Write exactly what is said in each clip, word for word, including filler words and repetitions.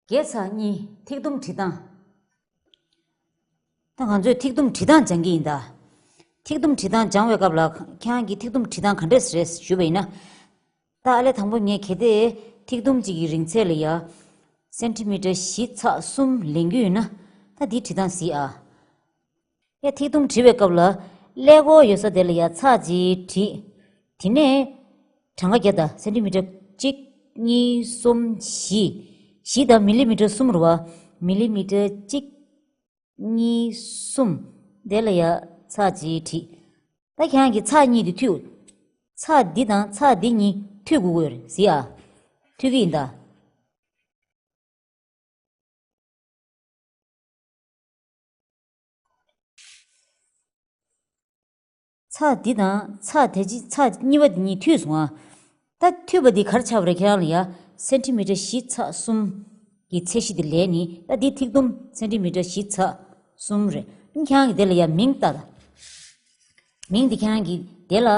བརྒྱད་ཚེག་གཉིས། ཐིག་དུམ་བྲིས་སྟངས། ད་ང་ཚོས་ཐིག་དུམ་བྲིས་སྟངས་སྦྱང་གི་ཡིན་ད། ཐིག་དུམ་བྲིས་སྟངས་སྦྱང་བའི་སྐབས་ལ་ཁྱེད་རང་གིས་ཐིག་དུམ་བྲིས་སྟངས་ག་འདྲས་རེད་ཞུས་པ་ཡིན་ན། ད་ཨ་ལས་དང་པོ་ངས་གལ་ཏེ་ཐིག་དུམ་གཅིག་གི་རིང་ཚད་ལ་ཡ་སེན་ཏི་མི་ཊར་བཞི་ཚེག་གསུམ་ལེན་རྒྱུ་ཡོད་ན། ད་འདིའི་བྲིས་སྟངས་གཟིགས་ཨ། ཡ་ཐིག་དུམ་བྲི་བའི་སྐབས་ལ་ཀླད་ཀོར་ཡོད་ས་དེ་ལ་ཡ་ཚེག་ཅིག་བྲིས། དེ་ནས་གྲངས་ཀ་བརྒྱབ་ད་སེན་ཏི་མི་ཊར་གཅིག་གཉིས་གསུམ་བཞི། བཞི་དང་མི་ལི་མི་ཊར་གསུམ་རེད་བ། མི་ལི་མི་ཊར་གཅིག་གཉིས་གསུམ། དེ་ལ་ཡ་ཚེག་ཅིག་བྲིས། ད་ཁྱེད་རང་གིས་ཚེག་གཉིས་དེ་མཐུད། ཚེག་འདི་དང་ཚེག་འདི་གཉིས་མཐུད་དགོས་ཀྱི་ཡོད་རེད་གཟིགས་ཨ། མཐུད་ཀྱི་ཡིན་ད། ཚེག་འདི་དང་ཚེག་དེ་ཅི་ཚེག་གཉིས་པ་འདི་གཉིས་མཐུད་སོང་ཨ། ད་མཐུད་པ་འདི་ག་རེ་ཆགས་པ་རེད་ཁྱེད་རང་ལ་ཡ། སེན་ཏི་མི་ཊར་བཞི་ཚེག་གསུམ་གྱི་ཚད་གཞི་འདི་ལེན་ནི། ད་འདི་ཐིག་དུམ་སེན་ཏི་མི་ཊར་བཞི་ཚེག་གསུམ་རེད། ཁྱེད་རང་གིས་དེ་ལ་ཡ་མིང་བཏགས་ད། མིང་འདི་ཁྱེད་རང་གིས་དེ་ལ་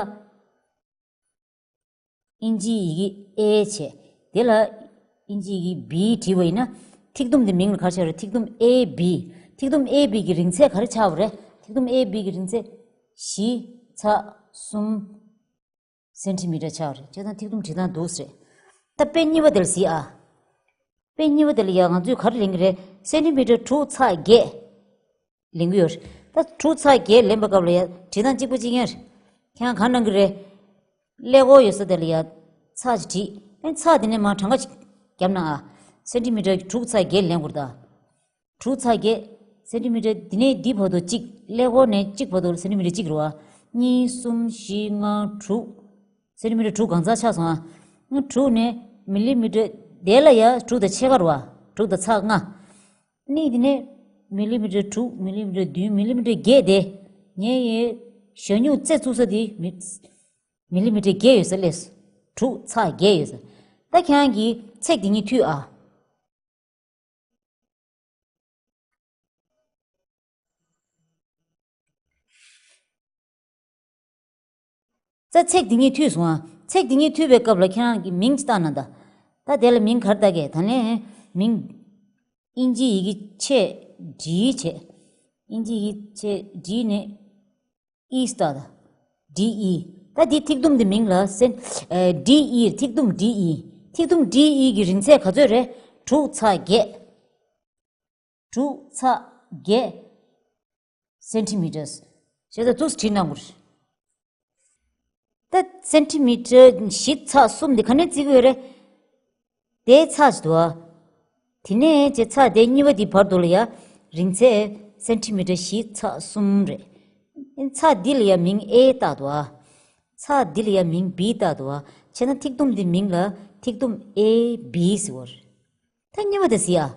ཨིན་ཇིའི་ཡི་གེ་ཨེ་བྱས། དེ་ལ་ཨིན་ཇིའི་ཡི་གེ་བི་བྲིས་པ་ཡིན་ན། ཐིག་དུམ་འདི་མིང་ལ་ག་རེ་ཆགས་རེད། ཐིག་དུམ་ཨེ་བི། ཐིག་དུམ་ཨེ་བི་གི་རིང་ཚད་ག་རེ་ཆགས་པ་རེད། ཐིག་དུམ་ཨེ་བི་གི་རིང་ཚད་བཞི་ཚེག་གསུམ་སེན་ཏི་མི་ཊར་ཆགས་རེད། བྱས་ཙང་ཐིག་དུམ་བྲིས་སྟངས་འདུག་སེ་རེད། ད་དཔེ་གཉིས་པ་དེ་ལ་གཟིགས་ཨ། དཔེ་གཉིས་པ་དེ་ལ་ཡ་ང་ཚོས་ག་རེ་ལེན་གྱི་རེད། སེན་ཏི་མི་ཊར་དྲུག་ཚེག་བརྒྱད་ལེན་གྱི་ཡོད་རེད། ད་དྲུག་ཚེག་བརྒྱད་ལེན་པའི་སྐབས་ལ་ཡ་བྲིས་སྟངས་གཅིག་པ་གཅིག་རྐྱང་རེད། ཁྱེད་རང་གང་གནང་གི་རེད། ཀླད་ཀོར་ཡོད་ས་དེ་ལ་ཡ་ཚེག་ཅིག་བྲིས། ཨ་ནི་ཚེག་དེ་ནས་མར་གྲངས་ཀ་ཅིག་བརྒྱབ་ན་ཨ། སེན་ཏི་མི་ཊར་དྲུག་ཚེག་བརྒྱད་ལེན་དགོས་རེད་ད། དྲུག་ཚེག་བརྒྱད། སེན་ཏི་མི་ཊར་འདི་ནས་འདི་བར་དུ་གཅིག་ཀླད་ཀོར་ནས་གཅིག་བར་དུ་སེན་ཏི་མི་ཊར་གཅིག་རེད་བ། གཉིས་གསུམ་བཞི་ལྔ་དྲུག་སེན་ཏི་མི་ཊར་དྲུག་གང་ཚང་ཆགས་སོང་ཨ། དྲུག་ནས་མི་ལི་མི་ཊར་དེ་ལ་ཡ་དྲུག་དང་ཕྱེད་ཀ་རེད་བ། དྲུག་དང་ཚེག་ལྔ། གཉིས་དེ་ནས་མི་ལི་མི་ཊར་དྲུག་མི་ལི་མི་ཊར་བདུན་མི་ལི་མི་ཊར་བརྒྱད་དེ། ངའི་ཞ་སྨྱུག་རྩེ་བཙུགས་ས་དེ་མི་མི་ལི་མི་ཊར་བརྒྱད་ཡོད་ས་སླེབས་སོང་། དྲུག་ཚེག་བརྒྱད་ཡོད་ས། ད་ཁྱེད་རང་གིས་ཚེག་དེ་གཉིས་མཐུད་ཨ། ད་ཚེག་འདི་གཉིས་མཐུད་སོང་ཨ། ཚེག་འདི་གཉིས་མཐུད་པའི་སྐབས་ལ་ཁྱེད་རང་གིས་མིང་ཅིག་བཏགས་ན་ད། ད་དེ་ལ་མིང་ག་རེ་བཏགས་ཀྱི། ད་ལན་མིང་། ཨིན་ཇི་ཡི་གེ་ཆེ་ཌི་བྱས། ཨིན་ཇི་ཡི་གེ་ཆེ་ཌི་ནས་ཨི་བཏགས་ད། ཌི་ཨི། ད་འདི་ཐིག་དུམ་འདི་མིང་ལ་སེན་ཨེ་ཌི་ཨི། ཐིག་དུམ་ཌི་ཨི། ཐིག་དུམ་ཌི་ཨི་གི་རིང་ཚད་ག་ཚོད་རེད། དྲུག་ཚེག་བརྒྱད། དྲུག་ཚེག་བརྒྱད་སེན་ཏི་མི་ཊར། བྱས་ཙང་འདུག་སེ་བྲིས་གནང་དགོས། ད་སེན་ཏི་མི་ཊར་བཞི་ཚེག་གསུམ་འདི་ག་ནས་བརྩི་གི་ཡོད་རེད། དེའི་ཚེག་ཅིག་འདུག་ཨ། དེ་ནས་བྱས་ཚེག་དེ་གཉིས་པ་འདི་བར་དུ་ལ་ཡ་རིང་ཚད་སེན་ཏི་མི་ཊར་བཞི་ཚེག་གསུམ་རེད། ཚེག་འདི་ལ་ཡ་མིང་ཨེ་བཏགས་འདུག་ཨ། ཚེག་འདི་ལ་ཡ་མིང་བི་བཏགས་འདུག་ཨ། བྱས་ན་ཐིག་དུམ་འདི་མིང་ལ་ཐིག་དུམ་ཨེ་བི་ཟེར་བ་རེད། ད་གཉིས་པ་དེ་གཟིགས་ཨ།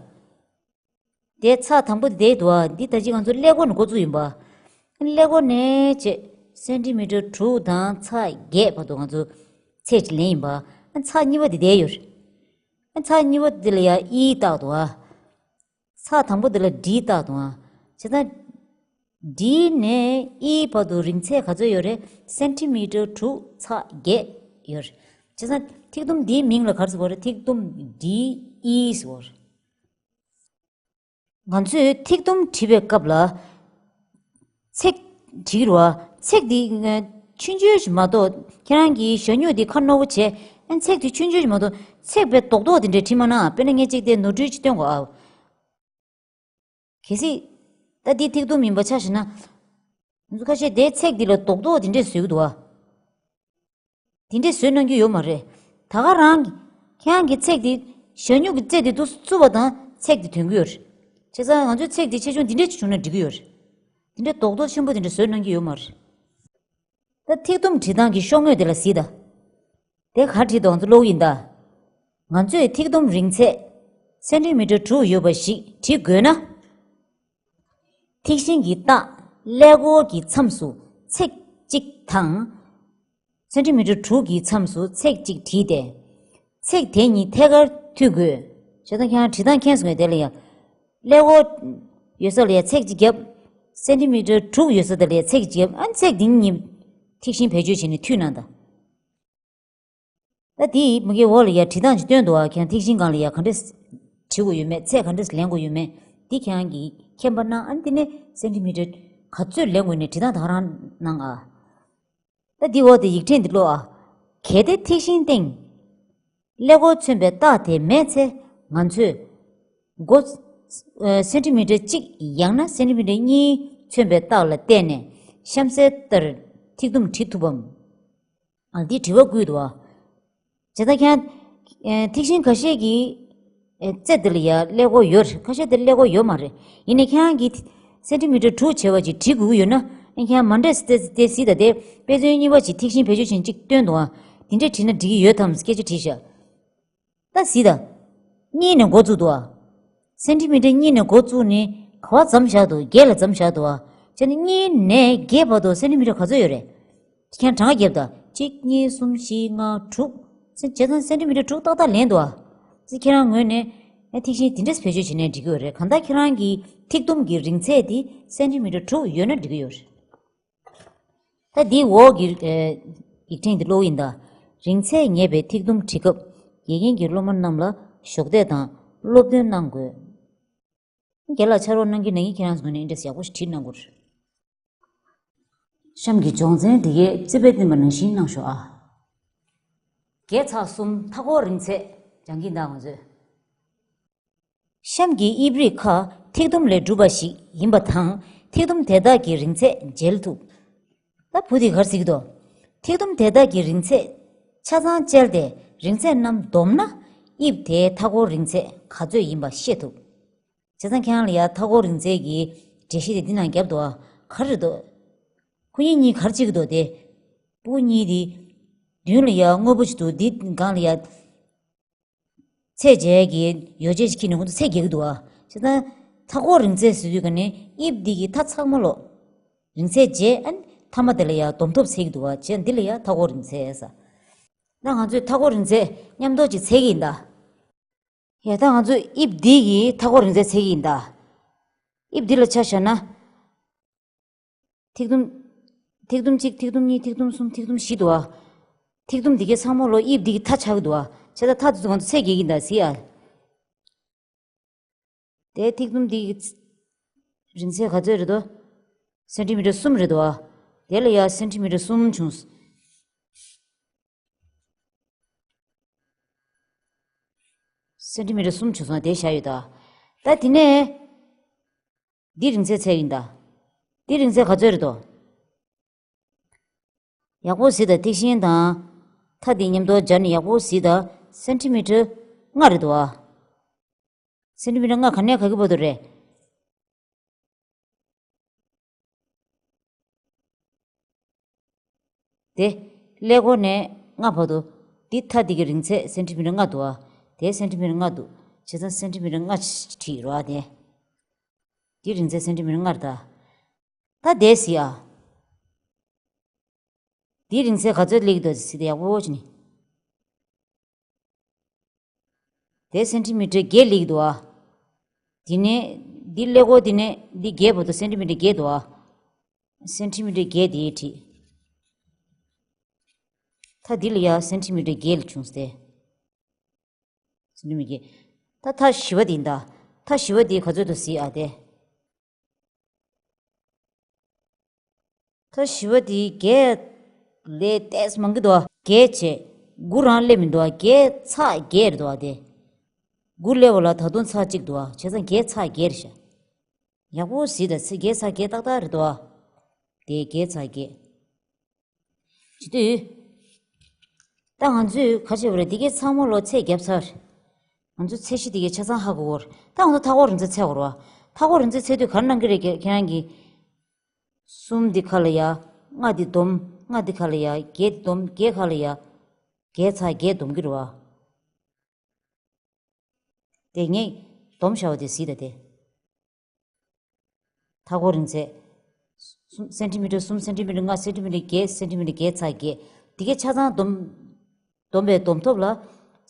དེ་ཚེག་དང་པོ་དེ་འདུག་ཨ། འདི་ད་ཅི་ང་ཚོ་ཀླད་ཀོར་ནས་འགོ་བཙུགས་ཡིན་པ། ཀླད་ཀོར་ནས་བྱས་སེན་ཏི་མི་ཊར་དྲུག་དང་ཚེག་བརྒྱད་བར་དུ་ང་ཚོ་ཚེག་ཅིག་ལེན་ཡིན་པ། ཚེག་གཉིས་པ་དེ་བསྡད་ཡོད་རེད། ཚེག་གཉིས་པ་དེ་ལ་ཡ་ཨི་བཏགས་འདུག་ཨ། ཚེག་དང་པོ་དེ་ལ་ཌི་བཏགས་འདུག་ཨ། བྱས་ཙང་ཌི་ནས་ཨི་བར་དུ་རིང་ཚད་ག་ཚོད་ཡོད་རེད། སེན་ཏི་མི་ཊར་དྲུག་ཚེག་བརྒྱད་ཡོད་རེད། བྱས་ཙང་ཐིག་དུམ་འདིའི་མིང་ལ་ག་རེ་ཟེར་བ་རེད། ཐིག་དུམ་ཌི་ཨི་ཟེར་བ་རེད། ང་ཚོས་ཐིག་དུམ་བྲིས་པའི་སྐབས་ལ་ཚེག་བྲིས་རེད་བ། ཚེག་འདི་ཆུང་ཆུང་ཞིག་མ་གཏོགས། ཁྱེད་རང་གིས་ཞ་སྨྱུག་འདི་ཁ་རྣོ་པོ་བྱས། ཨ་ཚེག་འདི་ཆུང་ཆུང་ཞིག་མ་གཏོགས། ཚེག་དཔེ་རྡོག་རྡོག་དེ་འདྲས་བྲིས་མ་གནང་། དཔེར་ན་ངས་གཅིག་དེ་ནོར་འཁྲུལ་ཅིག་སྟོན་དགོས་ཨ། གལ་སྲིད་ད་འདི་ཐིག་དུམ་ཡིན་པ་ཆ་བཞག་ན། ང་ཚོ་ཁ་ཤས་དེའི་ཚེག་འདི་ལ་རྡོག་རྡོག་དེ་འདྲས་བཟོས་ཀྱི་འདུག་ཨ། དེ་འདྲས་བཟོས་གནང་རྒྱུ་ཡོད་མ་རེད། ད་ག་རང་གི་ཁྱེད་རང་གི་ཚེག་དེ་ཞ་སྨྱུག་གི་རྩེ་དེ་འདུག་བཙུགས་པ་དང་ཚེག་དེ་ཐོན་གྱི་ཡོད་རེད། བྱས་ཙང་ང་ཚོའི་ཚེག་དེ་ཆེ་ཆུང་འདི་འདྲས་ཅིག་བྱུང་ན་འགྲིག་གི་ཡོད་རེད། དེ་འདྲས་རྡོག་རྡོག་ཆེན་པོ་དེ་འདྲས་བཟོས་གནང་རྒྱུ་ཡོད་མ་རེད། ད་ཐིག་དུམ་བྲིས་སྟངས་ཀྱི་ཤོག་ངོས་དེ་ལ་གཟིགས་དང་། དེ་ག་བྲིས་འདུག་ང་ཚོ་ཀློག་གི་ཡིན་ད། ང་ཚོས་ཐིག་དུམ་རིང་ཚད་སེན་ཏི་མི་ཊར་དྲུག་ཡོད་པ་ཞིག་བྲི་དགོས་ན། ཐིག་ཤིང་གི་རྟགས་ཀླད་ཀོར་གྱི་མཚམས་སུ་ཚེག་གཅིག་དང་། སེན་ཏི་མི་ཊར་དྲུག་གི་མཚམས་སུ་ཚེག་གཅིག་བྲིས་ཏེ། ཚེག་དེ་གཉིས་ཐད་ཀར་མཐུད་དགོས། བྱས་ཙང་ཁྱེད་རང་བྲིས་སྟངས་མཁྱེན་སོང་ངས། དེ་ལ་ཡང་། ཀླད་ཀོར་ཡོད་ས་ལ་ཡང་ཚེག་གཅིག་བརྒྱབ། སེན་ཏི་མི་ཊར་དྲུག་ཡོད་ས་དེ་ལ་ཡང་ཚེག་གཅིག་བརྒྱབ། ཨ་ནི་ཚེག་དེ་གཉིས་ཐིག་ཤིང་བེད་སྤྱོད་བྱས་ནས་མཐུད་གནང་དང་། ད་དེའི་མ་གིའི་འོག་ལ་ཡང་བྲིས་སྟངས་ཅིག་སྟོན་འདུག་ཨ། ཁྱེད་རང་ཐིག་ཤིང་སྒང་ལ་ཡང་ག་འདྲས་ བྲི་དགོས་ཡོད་མེད། ཚད་ག་འདྲས་ལེན་དགོས་ཡོད་མེད་འདི་ཁྱེད་རང་གིས་མཁྱེན་པ་གནང་། ཨ་ནི་དེ་ནས་སེན་ཊི་མི་ཊར་ག་ཚོད་ལེན་དགོས་ནས་བྲིས་སྟངས་ད་ག་རང་གནང་ཨ། ད་འདི་འོག་ཏུ་ཡིག་ཕྲེང་འདི་ཀློག་ཨ། གལ་ཏེ་ཐིག་ཤིང་སྟེང་ཀླད་ཀོར་མཚོན་པའི་རྟགས་དེ་མེད་ཚེ། ང་ཚོས་མགོ་ཨ་སེན་ཊི་མི་ཊར་གཅིག་ཡང་ན་སེན་ཊི་མི་ཊར་གཉིས་མཚོན་པའི་རྟགས་ལ་བལྟས་ནས་གཤམ་གསལ་ལྟར་ཐིག་དུམ་བྲི་ཐུབ་བམ། ཨ། འདི་དྲི་བ་བསྐུལ་འདུག་ཨ། བྱས་ཙང་ཁྱེད་རང་ཨེ་ཐིག་ཤིང་ཁ་ཤས་ཀྱི་ཨེ་རྩེ་འདི་ལ་ཡ་ཀླད་ཀོར་ཡོད་རེད། ཁ་ཤས་དེ་ཀླད་ཀོར་ཡོད་མ་རེད། ཡིན་ནའི་ཁྱེད་རང་གིས་སེན་ཊི་མི་ཊར་དྲུག་བྱས་པ་ཅིག་བྲི་དགོས་ཀྱི་ཡོད་ན། ཨེ་ཁྱེད་རང་མ་འདྲེས་ཏེ་ཏེ་གཟིགས་དང་། དེ་དཔེ་མཚོན་གཉིས་པ་ཅིག་ཐིག་ཤིང་བེད་སྤྱོད་བྱས་ནས་གཅིག་སྟོན་འདུག་ཨ། དེ་འདྲས་བྲིས་ན་འགྲིག་གི་ཡོད་དམ། སྐད་ཆ་དྲིས་ཤག་ད་གཟིགས་དང་། གཉིས་ནས་འགོ་བཙུགས་འདུག་ཨ། སེན་ཊི་མི་ཊར་གཉིས་ནས་འགོ་བཙུགས་ནས་ག་པར་མཚམས་བཞག་འདུག་བརྒྱད་ལ་མཚམས་བཞག་འདུག་ཨ། བྱས་ན་གཉིས་ནས་བརྒྱད་བར་དུ་སེན་ཊི་མི་ཊར་ག་ཚོད་ཡོད་རེད། ཁྱེད་རང་གྲངས་ཀ་རྒྱབ་དང་། གཅིག་གཉིས། གསུམ། བཞི། ལྔ། དྲུག་བྱས་ཙང་སེན་ཊི་མི་ཊར་དྲུག་ཏག་ཏག་ལེན་འདུག་ཨ། ཙི་ཁྱེད་རང་ངོས་ནས་ཨེ་ཐིག་ཤིང་དེ་འདྲས་བེད་སྤྱོད་བྱས་ནས་འགྲིག་གི་ཡོད་རེད། གང་ལྟར་ཁྱེད་རང་གི་ཐིག་དུམ་གྱི་རིང་ཚད་དེ་སེན་ཊི་མི་ཊར་དྲུག་ཡོད་ན་འགྲིག་གི་ཡོད་རེད། ད་འདིའི་འོག་གི་ཨེ་ཡིག་ཕྲེང་འདི་ཀློག་ཡིན་ད། རིང་ཚད་ངེས་པའི་ཐིག་དུམ་བྲིས་སྐབས་དགེ་རྒན་གྱིས་སློབ་མ་རྣམས་ལ་གཞོགས་འདེགས་དང་སློབ་སྟོན་གནང་དགོས། རྒན་ལགས་ཕྱག་རོགས་གནང་གི་ན་ཡིན། ཁྱེད་རང་ཚོ་ནས་འདི་འདྲས་ཡག་པོ་ཞིག་བྲིས་གནང་དགོས། གཤམ་གྱི་སྦྱོང་ཚན་འདི་གའི་རྩིས་དཔེ་བསྟན་པ་ནང་བཞིན་གནང་ཤོག་ཨ། བརྒྱད་ཚེག་གསུམ། མཐའ་འཁོར་རིང་ཚད་སྦྱང་གི་ཡིན་ད་ང་ཚོས། གཤམ་གྱི་དབྱིབས་རིགས་ཁག་ཐིག་དུམ་ལས་གྲུབ་པ་ཞིག་ཡིན་པ་དང་། ཐིག་དུམ་དེ་དག་གི་རིང་ཚད་འཇལ་ཐུབ། ད་བུ་དེ་ག་རེ་ཟེར་གྱི་འདུག་ཐིག་དུམ་དེ་དག་གི་རིང་ཚད་ཆ་ཚང་བཅལ་ཏེ་རིང་ཚད་རྣམས་བསྡོམས་ན་དབྱིབས་དེའི་མཐའ་འཁོར་རིང་ཚད་ག་ཚོད་ཡིན་པ་ཤེས་ཐུབ། བྱས་ཙང་ཁྱེད་རང་ལ་ཡ་མཐའ་འཁོར་རིང་ཚད་ཀྱི་འགྲེལ་བཤད་དེ་འདི་ནང་བརྒྱབ་འདུག་ཨ། ག་རེ་རེད་འདུག་ཁོ་གཉིས་གཉིས་ག་རེ་བྱེད་ཀྱི་འདུག་དེ། སྤུ་གུ་གཉིས་དེ་མདུན་ལ་ཡ་དངོས་པོ་ཞིག་འདུག་འདི་སྒང་ལ་ཡ། ཚད་འཇལ་གྱི་ཡོ་བྱད་ཅིག་ཁྱེར་ནས་ཁོང་ཚོ་ཚད་རྒྱག་གི་འདུག་བ། བྱས་ཙང་མཐའ་འཁོར་རིང་ཚད་ཟེར་དུས་ག་ནས་དབྱིབས་འདི་གི་མཐའ་ཚང་མ་ལོ། རིང་ཚད་བརྗེ། ཨ་ནི་མཐའ་མ་དེ་ལ་ཡང་བསྡོམས་ཐོབ་ཚད་ཀྱི་འདུག་བ། བྱས་འདི་ལ་ཡང་མཐའ་འཁོར་རིང་ཚད་ཟེར། ད་ང་ཚོས་མཐའ་འཁོར་རིང་ཚད་མཉམ་དུ་ཅིག་ཚད་ཀྱི་ཡིན་ད། ཡ་ད་ང་ཚོས་དབྱིབས་འདི་གི་མཐའ་འཁོར་རིང་ཚད་ཚད་ཀྱི་ཡིན་ད། དབྱིབས་འདི་ལ་ཆ་བཞག་ན། ཐིག་དུམ། ཐིག་དུམ་གཅིག་ཐིག་དུམ་གཉིས། ཐིག་དུམ་གསུམ། ཐིག་དུམ་བཞི་འདུག་བ། ཐིག་དུམ་འདི་གའི་ཚང་མ་ལོ་དབྱིབས་འདི་གི་མཐའ་ཆགས་ཀྱི་འདུག་བ། བྱས་ཙང་མཐའ་དེ་ཚོ་ང་ཚོ་ཚད་རྒྱག་གི་ཡིན་ད་ཟེར་ཡ། དེ་ཐིག་དུམ་འདི་གི་རིང་ཚད་ག་ཚོད་རེད་དོ། སེན་ཊི་མི་ཊར་གསུམ་རེད་དོ། དེ་ལ་ཡ་སེན་ཊི་མི་ཊར་གསུམ་བྱུང་། སེན་ཊི་མི་ཊར་གསུམ་བྱུང་སོང་། དེ་བཞག་ཡོད་ད། ད་དེ་ནས། འདི་རིང་ཚད་ཚད་ཡིན་ད། འདི་རིང་ཚད་ག་ཚོད་རེད་དོ། ཡག་པོ་གཟིགས་དང་། ཐིག་ཤིང་དང་མཐའ་འདི་མཉམ་དུ་སྦྱར་ནས་ཡག་པོ་གཟིགས་དང་། སེན་ཊི་མི་ཊར་ལྔ་རེད་འདུག་ཨ། སེན་ཊི་མི་ཊར་ལྔ་ག་ནས་ག་གི་བར་དུ་རེད། དེ་ཀླད་ཀོར་ནས་ལྔ་བར་དུ། འདི་མཐའ་འདི་གི་རིང་ཚད་སེན་ཊི་མི་ཊར་ལྔ་འདུག་ཨ། དེ་སེན་ཊི་མི་ཊར་ལྔ་འདུག་བྱས་ཙང་སེན་ཊི་མི་ཊར་ལྔ་བྲིས་རོགས་ཨ། དེ། འདི་རིང་ཚད་སེན་ཊི་མི་ཊར་ལྔ་རེད་ད། ད་དེ་གཟིགས་ཨ། འདིའི་རིང་ཚད་ག་ཚོད་སླེབས་ཀྱི་འདུག་ཟེར་ཏེ་ཡག་པོ་བྱས་ནས། དེ་སེན་ཊི་མི་ཊར་བརྒྱད་སླེབས་ཀྱི་འདུག་ཨ། དེ་ནས་འདི་ཀླད་ཀོར་དེ་ནས་འདི་བརྒྱད་བར་དུ་སེན་ཊི་མི་ཊར་བརྒྱད་འདུག་ཨ། སེན་ཊི་མི་ཊར་བརྒྱད་དེ་བྲིས། མཐའ་འདི་ལ་ཡ་སེན་ཊི་མི་ཊར་བརྒྱད་ལ་བྱུང་སྟེ། སེན་ཊི་མི་ཊར་བརྒྱད། ད་མཐའ་བཞི་པ་དེ་ཡིན་ད། མཐའ་བཞི་པ་དེ་ག་ཚོད་འདུག་གཟིགས་ཨ་དེ། མཐའ་བཞི་པ་དེ་བརྒྱད་ལས་ཏོག་ཙམ་མང་གི་འདུག་ཨ། བརྒྱད་བྱས། དགུ་རང་སླེབས་མི་འདུག་ཨ། བརྒྱད་ཚེག་བརྒྱད་རེད་འདུག་ཨ་དེ། དགུ་སླེབས་པ་ལ་ད་དུང་ཚེག་གཅིག་འདུག་ཨ། བྱས་ཙང་བརྒྱད་ཚེག་བརྒྱད་རེད་ཤག་ཡག་པོ་གཟིགས་དང་། ཚེག་བརྒྱད་ཚེག་བརྒྱད་ཏག་ཏག་རེད་འདུག་ཨ། དེ་བརྒྱད་ཚེག་བརྒྱད། བྱེད་དུས། ད་ང་ཚོས་ག་རེ་བྱས་པ་རེད། འདི་གའི་ཚང་མ་ལོ་ཚད་བརྒྱབ་ཚར། ང་ཚོ་ཚད་གཞི་འདི་གའི་ཆ་ཚང་ཧ་གོ་གི་རེད། ད་ང་ཚོ་མཐའ་འཁོར་རིང་ཚད་ཚད་དགོས་རེད་བ། མཐའ་འཁོར་རིང་ཚད་ཚད་དུས་ག་རེ་གནང་གི་རེད། ཁྱེད་རང་གིས། གསུམ་འདི་ཁ་ལ་ཡ། ལྔ་འདི་བསྡོམས། ལྔ་འདི་ཁ་ལ་ཡ། བརྒྱད་འདི་བསྡོམས། བརྒྱད་ཁ་ལ་ཡ། བརྒྱད་ཚེག་བརྒྱད་བསྡོམས་ཀྱི་རེད་བ། དེ་ངས་སྡོམ་བཞག་པ་དེ་གཟིགས་དང་དེ། མཐའ་འཁོར་རིང་ཚད། གསུམ། སེན་ཊི་མི་ཊར་གསུམ། སེན་ཊི་མི་ཊར་ལྔ། སེན་ཊི་མི་ཊར་བརྒྱད། སེན་ཊི་མི་ཊར་བརྒྱད་ཚེག་བརྒྱད། འདི་གའི་ཆ་ཚང་བསྡོམས། བསྡོམས་པའི་བསྡོམས་ཐོབ་ལ།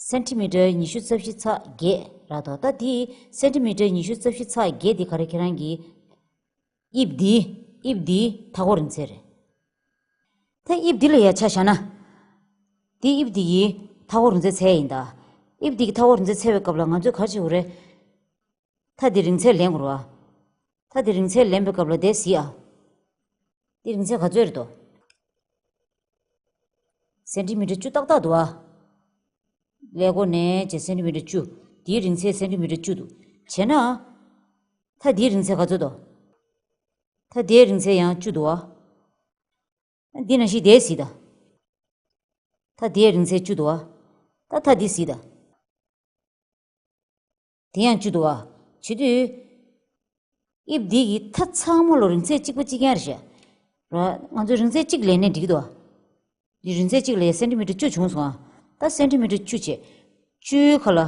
སེན་ཊི་མི་ཊར་ཉི་ཤུ་རྩ་བཞི་ཚེག་བརྒྱད་རག་འདུག་ད་འདི་སེན་ཊི་མི་ཊར་ཉི་ཤུ་རྩ་བཞི་ཚེག་བརྒྱད་འདི་ག་རེ་ཁྱེད་རང་གིས། དབྱིབས་འདི། དབྱིབས་འདིའི་མཐའ་འཁོར་རིང་ཚད་རེད། ད་དབྱིབས་འདི་ལ་ཡ་ཆ་བཞག་ན། འདི་དབྱིབས་འདི་ཡི་མཐའ་འཁོར་རིང་ཚད་ཚད་ཡིན་ད། དབྱིབས་འདི་གི་མཐའ་འཁོར་རིང་ཚད་འཚོལ་བའི་སྐབས་ལ་ང་ཚོས་ག་རེ་བྱེད་དགོས་རེད། མཐའ་འདི་རིང་ཚད་ལེན་དགོས་རེད་བ། མཐའ་འདི་རིང་ཚད་ལེན་པའི་སྐབས་ལ་དེ་གཟིགས་ཨ། འདི་རིང་ཚད་ག་ཚོད་རེད་དོ། སེན་ཏི་མི་ཊར་བཅུ་ཏག་ཏག་འདུག་ཨ། ཀླད་ཀོར་ནས་བྱས་སེན་ཏི་མི་ཊར་བཅུ། འདིའི་རིང་ཚད་སེན་ཏི་མི་ཊར་བཅུ་འདུག་བྱས་ན། མཐའ་འདིའི་རིང་ཚད་ག་ཚོད་དོ། མཐའ་འདིའི་རིང་ཚད་ཡང་བཅུ་འདུག་ཨ། འདི་ནང་བཞིན་དེ་གཟིགས་དང་། མཐའ་འདིའི་རིང་ཚད་བཅུ་འདུག་ཨ། ད་མཐའ་འདི་གཟིགས་དང་། དེ་ཡང་བཅུ་འདུག་ཨ། བྱེད་དུས། དབྱིབས་འདི་གི་མཐའ་ཚང་མ་ལོ་རིང་ཚད་གཅིག་པ་གཅིག་རྐྱང་རེད་ཤག་ར། ང་ཚོས་རིང་ཚད་གཅིག་ལེན་ནས་འགྲིག་གི་འདུག་ཨ། འདི་རིང་ཚད་གཅིག་ལ་ཡ་སེན་ཏི་མི་ཊར་བཅུ་བྱུང་སོང་ཨ། ད་སེན་ཏི་མི་ཊར་བཅུ་བྱས། བཅུའི་ཁ་ལ་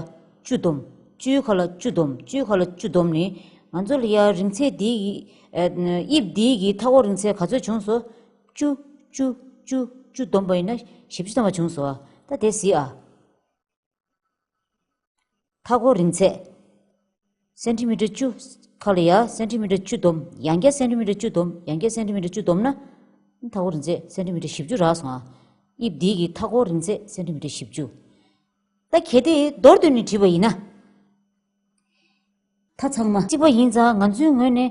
བཅུ་བསྡོམས། བཅུའི་ཁ་ལ་བཅུ་བསྡོམས། བཅུའི་ཁ་ལ་བཅུ་བསྡོམས་ནི། ང་ཚོ་ལ་ཡ་རིང་ཚད་འདི་ཡི། ཨ། དབྱིབས་འདི་གི་མཐའ་འཁོར་རིང་ཚད་ག་ཚོད་བྱུང་སོང་། བཅུ། བཅུ། བཅུ། བཅུ་བསྡོམས་པ་ཡིན་ན་བཞི་བཅུ་ཐམ་པ་བྱུང་སོང་ཨ། ད་དེ་གཟིགས་ཨ། མཐའ་འཁོར་རིང་ཚད། སེན་ཏི་མི་ཊར་བཅུ། ཁ་ལ་ཡ་སེན་ཏི་མི་ཊར་བཅུ་བསྡོམས། ཡང་བསྐྱར་སེན་ཏི་མི་ཊར་བཅུ་བསྡོམས། ཡང་བསྐྱར་སེན་ཏི་མི་ཊར་བཅུ་བསྡོམས་ན། མཐའ་འཁོར་རིང་ཚད་སེན་ཏི་མི་ཊར་བཞི་བཅུ་རག་སོང་ཨ། དབྱིབས་འདི་གི་མཐའ་འཁོར་རིང་ཚད་སེན་ཏི་མི་ཊར་བཞི་བཅུ། ད་གལ་ཏེ་མདོར་བསྡུས་ནས་བྲིས་པ་ཡིན་ན། མཐའ་ཚང་མ་གཅིག་པ་ཡིན་ཙང་ང་ཚོའི་ངོས་ནས།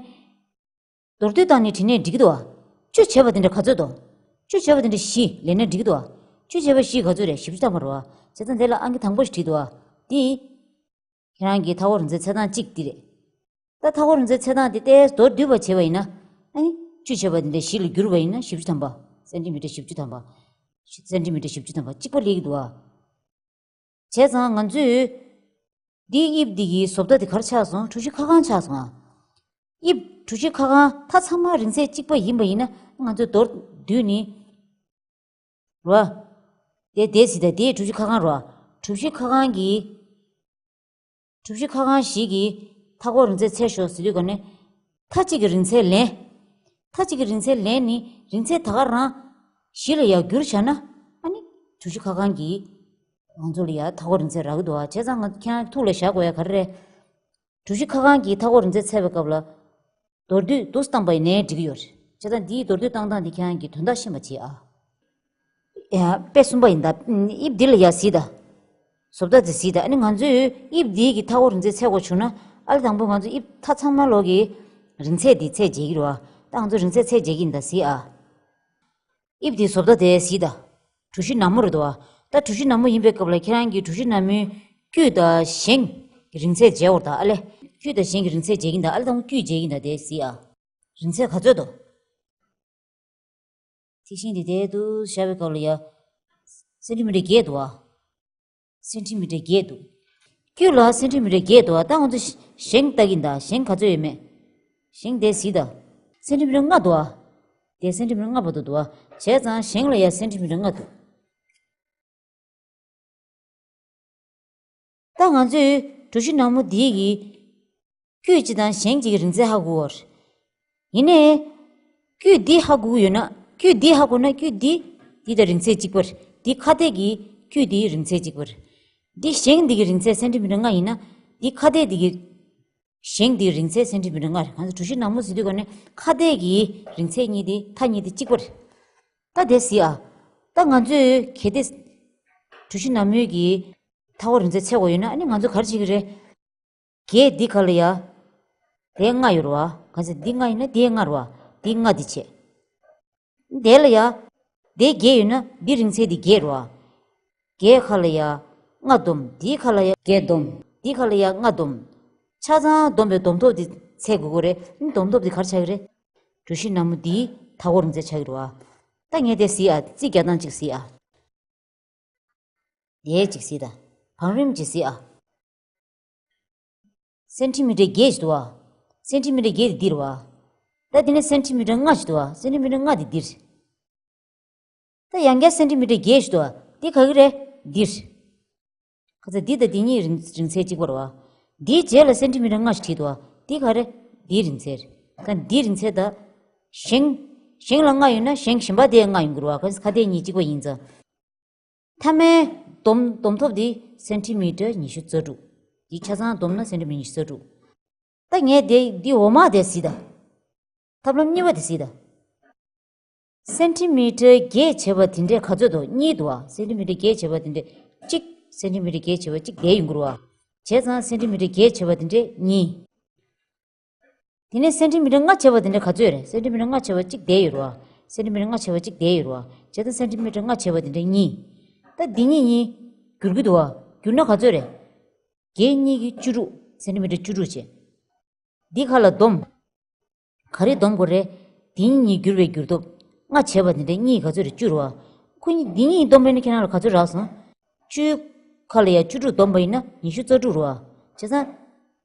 མདོར་བསྡུས་བཏང་ནས་བྲིས་ནས་འགྲིག་གི་འདུག་ཨ། བཅུ་བྱས་པ་དེ་འདྲ་ག་ཚོད་དོ། བཅུ་བྱས་པ་དེ་འདྲ་བཞི་ལེན་ན་འགྲིག་གི་འདུག་ཨ། བཅུ་བྱས་པ་བཞི་ག་ཚོད་རེད། བཞི་བཅུ་ཐམ་པ་རེད་བ། བྱས་ཙང་དེ་ལ་ཨང་ཀི་དང་པོ་ཞིག་བྲིས་འདུག་ཨ། འདི། ཁྱེད་རང་གི་མཐའ་འཁོར་རིང་ཚད་འཚོལ་སྟངས་གཅིག་འདི་རེད། ད་མཐའ་འཁོར་རིང་ཚད་འཚོལ་སྟངས་དེ་ཏོག་ཙམ་མདོར་བསྡུས་པ་བྱས་པ་ཡིན་ན། ཨ་ནི། བཅུ་བྱས་པ་དེ་འདྲ་བཞི་ལ་བསྒྱུར་བ་ཡིན་ན་བཞི་བཅུ་ཐམ་པ། སེན་ཏི་མི་ཊར་བཞི་བཅུ་ཐམ་པ། སེན་ཏི་མི་ཊར་བཞི་བཅུ་ཐམ་པ་གཅིག་པ་སླེབས་ཀྱི་འདུག་ཨ། བྱས་ཙང་ང་ཚོས། འདིའི་དབྱིབས་འདི་གི་བཟོ་ལྟ་དེ་ག་རེ་ཆགས་སོང་། གྲུ་བཞི་ཁ་སྒང་ཆགས་སོང་ཨ། དབྱིབས་གྲུ་བཞི་ཁ་སྒང་མཐའ་ཚང་མ་རིང་ཚད་གཅིག་པ་ཡིན་པ་ཡིན་ན་ང་ཚོས་མདོར་བསྡུས་ནི། རོ། དེ་དེ་སྲིད་དེ་དེའི་གྲུ་བཞི་ཁ་སྒང་རོ། གྲུ་བཞི་ཁ་སྒང་གི། གྲུ་བཞི་ཁ་སྒང་ཞིག་གི་མཐའ་འཁོར་རིང་ཚད་འཚོལ་ཤོག་ཟེར་དུས་ག་ནས། མཐའ་གཅིག་གི་རིང་ཚད་ལེན། མཐའ་གཅིག་གི་རིང་ཚད་ལེན་ནི་རིང་ཚད་ད་ག་རང་བཞི་ལ་ཡར་བསྒྱུར་བྱས་ན། ཨ་ནི་གྲུ་བཞི་ཁ་སྒང་གི་ང་ཚོ་ལ་ཡ་མཐའ་འཁོར་རིང་ཚད་རག་གི་འདུག་ཨ། བྱས་ཙང་ང་ཁྱེད་རང་ཐུགས་ལ་བཞག་དགོས་ཡ་ག་རེ་རེད། གྲུ་བཞི་ཁ་སྒང་གི་མཐའ་འཁོར་རིང་ཚད་འཚོལ་བའི་སྐབས་ལ། མདོར་བསྡུས་འདུག་སེ་བཏང་པ་ཡིན་ནའི་འགྲིག་གི་ཡོད་རེད། བྱས་ཙང་འདིའི་མདོར་བསྡུས་བཏང་སྟངས་འདི་ཁྱེད་རང་གིས་དོན་དག་ཤེས་པ་བྱེད་ཨ། ཡ། དཔེ་གསུམ་པ་ཡིན་ད། དབྱིབས་འདི་ལ་ཡ་གཟིགས་ད། བཟོ་ལྟ་འདི་གཟིགས་ད། ཨ་ནི་ང་ཚོས་དབྱིབས་འདི་གི་མཐའ་འཁོར་རིང་ཚད་འཚོལ་དགོས་བྱུང་ན། ཨ་ལས་དང་པོ་ང་ཚོ་དབྱིབས་མཐའ་ཚང་མ་ལོག་གི་རིང་ཚད་འདི་འཚོལ་བྱེད་ཀྱི་རེད་བ། ད་ང་ཚོ་རིང་ཚད་འཚོལ་བྱེད་ཀྱི་ཡིན་ད་གཟིགས་ཨ། དབྱིབས་དེའི་བཟོ་ལྟ་དེ་གཟིགས་དང་། གྲུ་བཞི་ནག་མོ་རེད་དོ། ད་གྲུ་བཞི་ནག་མོ་ཡིན་པའི་སྐབས་ལ་ཁྱེད་རང་གིས་གྲུ་བཞི་ནག་མོའི་དཀྱུས་དང་བཞེངས་ཀྱི་རིང་ཚད་འཇལ་བར་དང་ཨ་ལས། དཀྱུས་དང་བཞེངས་ཀྱི་རིང་ཚད་འཇལ་གྱིན་དང་ཨ་ལས་དང་དཀྱུས་འཇལ་གྱིན་དང་དེ་གཟིགས་ཨ། རིང་ཚད་ག་ཚོད་དོ། ཐིག་ཤིང་དེ་དེ་དུ་བཞག་པའི་སྐབས་ལ་ཡ། སེན་ཏི་མི་ཊར་བརྒྱད་འདུག་ཨ། སེན་ཏི་མི་ཊར་བརྒྱད་འདུག་དཀྱུས་ལ་སེན་ཏི་མི་ཊར་བརྒྱད་འདུག་ཨ། ད་ང་ཚོ་བཞེངས་ལྟ་གིན་ད་བཞེངས་ག་ཚོད་ཡོད་མེད། བཞེངས་དེ་གཟིགས་ད། སེན་ཏི་མི་ཊར་ལྔ་འདུག་ཨ། དེ་སེན་ཏི་མི་ཊར་ལྔ་བར་དུ་འདུག་ཨ། བྱས་ཙང་བཞེངས་ལ་ཡ་སེན་ཏི་མི་ཊར་ལྔ་འདུག་ད་ང་ཚོས་གྲུ་བཞི་ནག་མོ་འདིའི་གི་དཀྱུས་གཅིག་དང་བཞེངས་གཅིག་གི་རིང་ཚད་ཧ་གོ་བ་རེད། ཡིན་ནའི། དཀྱུས་འདི་ཧ་གོ་གི་ཡོད་ན། དཀྱུས་འདི་ཧ་གོ་ན་དཀྱུས་འདི། འདི་དང་རིང་ཚད་གཅིག་པ་རེད། འདི་ཁ་གཏད་ཀྱི་དཀྱུས་འདིའི་རིང་ཚད་གཅིག་པ་རེད། འདི་བཞེངས་འདི་གི་རིང་ཚད་སེན་ཏི་མི་ཊར་ལྔ་ཡིན་ན། འདི་ཁ་གཏད་འདི་གི་བཞེངས་འདི་གི་རིང་ཚད་སེན་ཏི་མི་ཊར་ལྔ་རེད། གང་ཟེར་གྲུ་བཞི་ནག་མོ་ཟེར་དུས་ག་ནས་ཁ་གཏད་ཀྱི་རིང་ཚད་གཉིས་དེ་མཐའ་གཉིས་དེ་གཅིག་པ་རེད། ད་དེ་གཟིགས་ཨ། ད་ང་ཚོས་གལ་ཏེ། གྲུ་བཞི་ནག་མོའི་གི་མཐའ་འཁོར་རིང་ཚད་འཚོལ་དགོས་ཡོད་ན་ཨ་ནི་ང་ཚོ་ག་རེ་བྱེད་ཀྱི་རེད། བརྒྱད་འདི་ག་ལ་ཡ། དེ་ལྔ་ཡོད་རེད་བ། གང་ཟེར་འདི་ལྔ་ཡིན་ན་དེ་ལྔ་རེད་བ། འདི་ལྔ་འདི་བྱས། དེ་ལ་ཡ། དེ་བརྒྱད་ཡོད་ན་འདི་རིང་ཚད་འདི་བརྒྱད་རེད་བ། བརྒྱད་ག་ལ་ཡ། ལྔ་བསྡོམས། འདི་ག་ལ་ཡ་བརྒྱད་བསྡོམས། འདི་ག་ལ་ཡ་ལྔ་བསྡོམས། ཆ་ཚང་བསྡོམས་པའི་བསྡོམས་ཐོབ་འདི་འཚོལ་དགོས་ཀྱི་རེད། ཨ་ནི་བསྡོམས་ཐོབ་འདི་ག་རེ་ཆགས་ཀྱི་རེད། གྲུ་བཞི་ནག་མོ་འདིའི་མཐའ་འཁོར་རིང་ཚད་ཆགས་ཀྱི་རེད་བ། ད་ངས་དེ་གཟིགས་ཨ། རྩིས་རྒྱག་སྟངས་གཅིག་གཟིགས་ཨ། དེ་གཅིག་གཟིགས་དང་། བང་རིམ་གཅིག་གཟིགས་ཨ། སེན་ཏི་མི་ཊར་བརྒྱད་ཅིག་འདུག་ཨ། སེན་ཏི་མི་ཊར་བརྒྱད་དེ་འདིར་བ། ད་དེ་ནས་སེན་ཏི་མི་ཊར་ལྔ་ཅིག་འདུག་ཨ། སེན་ཏི་མི་ཊར་ལྔ་དེ་འདིར། ད་ཡང་བསྐྱར་སེན་ཏི་མི་ཊར་བརྒྱད་ཅིག་འདུག་ཨ། འདི་ག་གི་རེད། འདིར། ཁ་ཚ་འདི་དང་འདི་གཉིས་རིང་རིང་ཚད་གཅིག་པ་རེད་བ། འདིའི་རྗེས་ལ་སེན་ཏི་མི་ཊར་ལྔ་ཞིག་བྲིས་འདུག་བ། འདི་ག་རེ། འདིའི་རིང་ཚད་རེད། ད་འདིའི་རིང་ཚད་ད། བཞེངས། བཞེངས་ལ་ལྔ་ཡོད་ན་བཞེངས་གཞན་པ་དེ་ལྔ་ཡོང་གི་རེད་བ། ཁ་ཚ་ཁ་གཏད་གཉིས་གཅིག་པ་ཡིན་ཙང་། མཐའ་མའི་བསྡོམས་བསྡོམས་ཐོབ་འདི་སེན་ཏི་མི་ཊར་ཉི་ཤུ་རྩ་དྲུག་འདི་ཆ་ཚང་བསྡོམས་ན་སེན་ཏི་མི་ཊར་ཉི་ཤུ་རྩ་དྲུག་ད་ངས་དེ་འདི་འོག་མ་དེ་གཟིགས་དང་། ཐབས་ལམ་གཉིས་པ་དེ་གཟིགས་དང་། སེན་ཏི་མི་ཊར་བརྒྱད་བྱས་པ་དེ་འདྲས་ག་ཚོད་འདུག་གཉིས་འདུག་བ། སེན་ཏི་མི་ཊར་བརྒྱད་བྱས་པ་དེ་འདྲས་གཅིག་སེན་ཊི་མི་ཊར་བརྒྱད་བྱས་པ་གཅིག་བསྡད་ཡོང་གི་རེད་བ། བྱས་ཙང་སེན་ཊི་མི་ཊར་བརྒྱད་བྱས་པ་དེ་འདྲས་གཉིས། དེ་ནས་སེན་ཊི་མི་ཊར་ལྔ་བྱས་པ་དེ་འདྲས་ག་ཚོད་རེད། སེན་ཊི་མི་ཊར་ལྔ་བྱས་པ་གཅིག་བསྡད་ཡོད་རེད་བ། སེན་ཊི་མི་ཊར་ལྔ་བྱས་པ་གཅིག་བསྡད་ཡོད་རེད་བ། བྱས་ཙང་སེན་ཊི་མི་ཊར་ལྔ་བྱས་པ་དེ་འདྲས་གཉིས། ད་འདི་གཉིས་གཉིས་བསྒྱུར་གྱི་འདུག་བ། བསྒྱུར་ན་ག་ཚོད་རེད། བརྒྱད་གཉིས་ཀྱི་བཅུ་དྲུག་སེན་ཊི་མི་ཊར་བཅུ་དྲུག་བྱས། འདི་ཁ་ལ་བསྡོམས། ག་རེ་བསྡོམ་དགོས་རེད། འདི་གཉིས་བསྒྱུར་བའི་བསྒྱུར་སྟོབས། ལྔ་བྱས་པ་དེ་འདྲ་གཉིས་ག་ཚོད་རེད། བཅུ་རེད་བ། ཁོ་གཉིས་འདི་གཉིས་བསྡོམས་པས་ན་ཁྱེད་རང་ལ་ག་ཚོད་རག་སོང་། བཅུ། ཁ་ལ་ཡ་བཅུ་དྲུག་བསྡོམས་པ་ཡིན་ན་ཉི་ཤུ་རྩ་དྲུག་རེད་བ། བྱས་ཙང་།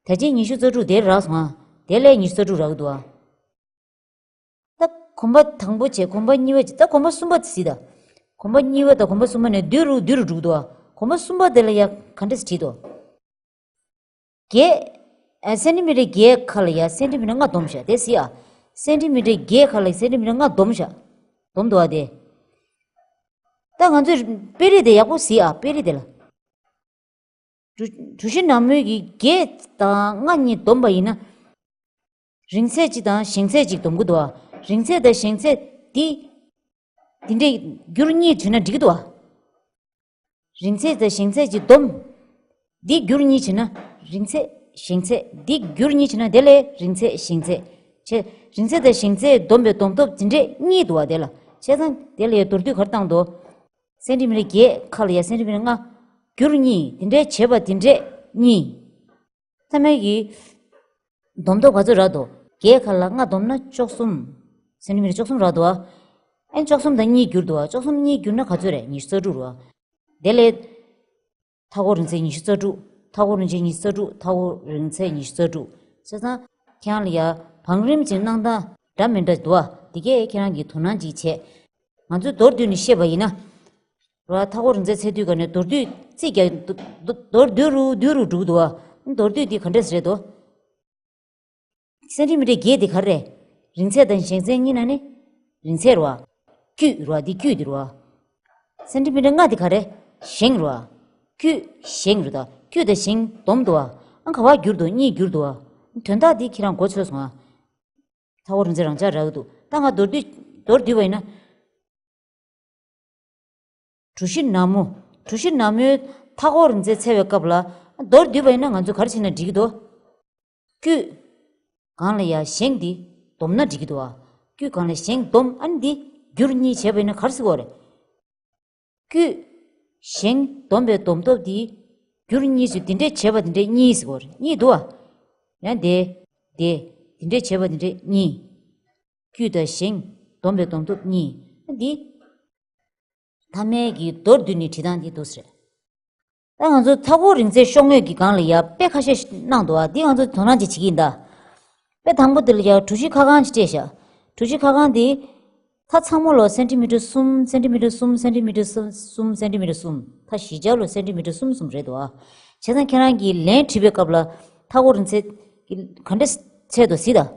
ད་ཅི་ཉི་ཤུ་རྩ་དྲུག་དེ་རག་སོང་ཨ། དེ་ལས་ཉི་ཤུ་རྩ་དྲུག་རག་གི་འདུག་ཨ། ད་གོམ་པ་དང་པོ་བྱས་གོམ་པ་གཉིས་པ་བྱས། ད་གོམ་པ་གསུམ་པ་དེ་གཟིགས་དང་། གོམ་པ་གཉིས་པ་དང་གོམ་པ་གསུམ་པ་ནས་བསྡུས་རུ་བསྡུས་རུ་འགྲོ་གི་འདུག་ཨ། གོམ་པ་གསུམ་པ་དེ་ལ་ཡ་ག་འདྲས་བྲིས་འདུག་བརྒྱད། ཨ། སེན་ཊི་མི་ཊར་བརྒྱད་ཁ་ལ་ཡ་སེན་ཊི་མི་ཊར་ལྔ་བསྡོམས་བཞག་དེ་གཟིགས་ཨ། སེན་ཊི་མི་ཊར་བརྒྱད་ཁ་ལ་སེན་ཊི་མི་ཊར་ལྔ་བསྡོམས་བཞག་བསྡོམས་འདུག་ཨ་དེ། ད་ང་ཚོས་དཔེ་རིས་དེ་ཡག་པོ་གཟིགས་ཨ། དཔེ་རིས་དེ་ལ། གྲུ་གྲུ་བཞི་ནང་མོལ་གྱི་བརྒྱད་དང་ལྔ་གཉིས་བསྡོམས་པ་ཡིན་ན། རིང་ཚད་གཅིག་དང་བཞེངས་ཚད་གཅིག་བསྡོམ་གྱི་འདུག་ཨ། རིང་ཚད་དང་བཞེངས་ཚད་འདི། འདི་འདྲས་བསྒྱུར་གཉིས་བྱས་ན་འགྲིག་གི་འདུག་ཨ། རིང་ཚད་དང་བཞེངས་ཚད་ཀྱི་བསྡོམས། འདི་བསྒྱུར་གཉིས་བྱས་ན། རིང་ཚད། བཞེངས་ཚད། འདི་བསྒྱུར་གཉིས་བྱས་ན་དེ་ལས་རིང་ཚད་བཞེངས་ཚད། བྱས། རིང་ཚད་དང་བཞེངས་ཚད་བསྡོམས་པའི་བསྡོམས་སྟོབས་འདི་འདྲས་གཉིས་འདུག་བ་དེ་ལ། བྱས་ཙང་དེ་ལ་ཡ་མདོར་བསྡུས་ག་རེ་བཏང་འདུག་སེན་ཊི་མི་ཊར་བརྒྱད་ཁ་ལ་ཡ་སེན་ཊི་མི་ཊར་ལྔ། བསྒྱུར་གཉིས་འདི་འདྲས་བྱས་པ་འདི་འདྲས་གཉིས། མཐའ་མའི་གི་བསྡོམས་སྟོབས་ག་ཚོད་རག་འདུག་བརྒྱད་ཁ་ལ་ལྔ་བསྡོམས་ན་བཅུ་གསུམ། སེན་ཊི་མི་ཊར་བཅུ་གསུམ་རག་འདུག་ཨ། ཨན་བཅུ་གསུམ་དང་གཉིས་བསྒྱུར་འདུག་ཨ། བཅུ་གསུམ་གཉིས་བསྒྱུར་ན་ག་ཚོད་རེད། ཉི་ཤུ་རྩ་དྲུག་རེད་བ། དེ་ལས། མཐའ་འཁོར་རིང་ཚད་ཉི་ཤུ་རྩ་དྲུག་མཐའ་འཁོར་རིང་ཚད་ཉི་ཤུ་རྩ་དྲུག་མཐའ་འཁོར་རིང་ཚད་ཉི་ཤུ་རྩ་དྲུག་བྱས་ཙང་། ཁྱེད་རང་ལ་ཡ་བང་རིམ་གྱི་གནང་སྟངས་འདྲ་མི་འདྲ་འདུག་ཨ། འདི་གས་ཁྱེད་རང་གིས་དོ་སྣང་ཅིག་བྱས། ང་ཚོས་མདོར་བསྡུས་ནས་བཤད་པ་ཡིན་ན། ར། མཐའ་འཁོར་རིང་ཚད་ཚད་བསྡུས་སྒང་ནས་མདོར་བསྡུས་རྩིས་རྒྱག་མདོ་མདོ་མདོར་བསྡུས་རུ་བསྡུས་རུ་འགྲོ་གི་འདུག་བ། མདོར་བསྡུས་འདི་ག་འདྲས་རེད་དོ། སེན་ཊི་མི་ཊར་བརྒྱད་འདི་ག་རེ་རེད། རིང་ཚད་དང་བཞེངས་ཚད་གཉིས་ནང་ནས་རིང་ཚད་རེད་བ། དཀྱུས་རེད་བ། འདི་དཀྱུས་འདི་རེད་བ། སེན་ཊི་མི་ཊར་ལྔ་འདི་ག་རེ་བཞེངས་རེད་བ། དཀྱུས་བཞེངས་རེད་ད། དཀྱུས་དང་བཞེངས་བསྡོམས་འདུག་བ། ཨང་ག་བ་བསྒྱུར་འདུག་གཉིས་བསྒྱུར་འདུག་བ། དོན་དག་འདི་ཁྱེད་རང་མགོ་ཚོས་སོང་ཨ། མཐའ་འཁོར་རིང་ཚད་རང་འཇགས་རག་གི་འདུག་ད་ང་མདོར་བསྡུས་མདོར་བསྡུས་པ་ཡིན་ན། གྲུ་བཞི་ནང་མོལ། གྲུ་བཞི་ནང་མོལ་མཐའ་འཁོར་རིང་ཚད་འཚོལ་བའི་སྐབས་ལ། མདོར་བསྡུས་པ་ཡིན་ན་ང་ཚོས་ག་རེ་བྱས་ན་འགྲིག་གི་འདུག་དཀྱུས། སྒང་ལ་ཡ་བཞེངས་འདི་བསྡོམས་ན་འགྲིག་གི་འདུག་བ། དཀྱུས་སྒང་ལ་བཞེངས་བསྡོམས། ཨ་ནི་འདི་བསྒྱུར་གཉིས་བྱས་པ་ཡིན་ན་ག་རེ་ཟེར་དགོས་རེད། དཀྱུས། བཞེངས་བསྡོམས་པའི་བསྡོམས་སྟོབས་འདི། བསྒྱུར་གཉིས་བྱས། འདི་འདྲས་བྱས་པ་འདི་འདྲས་གཉིས་ཟེར་དགོས་རེད། གཉིས་འདུག་བ། ཡང་འདི། འདི། འདི་འདྲས་བྱས་པ་འདི་འདྲས་གཉིས། དཀྱུས་དང་བཞེངས་བསྡོམས་པའི་བསྡོམས་སྟོབས་གཉིས། ཨ་འདི། མཐའ་མའི་གི་མདོར་བསྡུས་ནས་བྲིས་སྟངས་འདི་འདུག་ཟེར། ད་ང་ཚོ་མཐའ་འཁོར་རིང་ཚད་ཤོག་ངོས་ཀྱི་སྒང་ལ་ཡ་དཔེ་ཁ་ཤས་གནང་འདུག་ཨ། འདི་ང་ཚོ་དོ་སྣང་ཅིག་བྱེད་ཀྱི་ཡིན་ད། དཔེ་དང་པོ་འདི་ལ་ཡ་གྲུ་བཞི་ཁ་བསྒང་ཅིག་སྤྲད་བཞག་གྲུ་བཞི་ཁ་བསྒང་འདི། མཐའ་ཚང་མ་ལོ་སེན་ཊི་མི་ཊར་གསུམ། སེན་ཊི་མི་ཊར་གསུམ། སེན་ཊི་མི་ཊར་གསུམ། སེན་ཊི་མི་ཊར་གསུམ། མཐའ་བཞི་ཆ་ལོ་སེན་ཊི་མི་ཊར་གསུམ་གསུམ་རེད་འདུག་ཨ། བྱས་ཙང་ཁྱེད་རང་གིས་ལན་བྲིས་པའི་སྐབས་ལ་མཐའ་འཁོར་རིང་ཚད་ག་འདྲས་འཚོལ་འདུག་གཟིགས་དང་།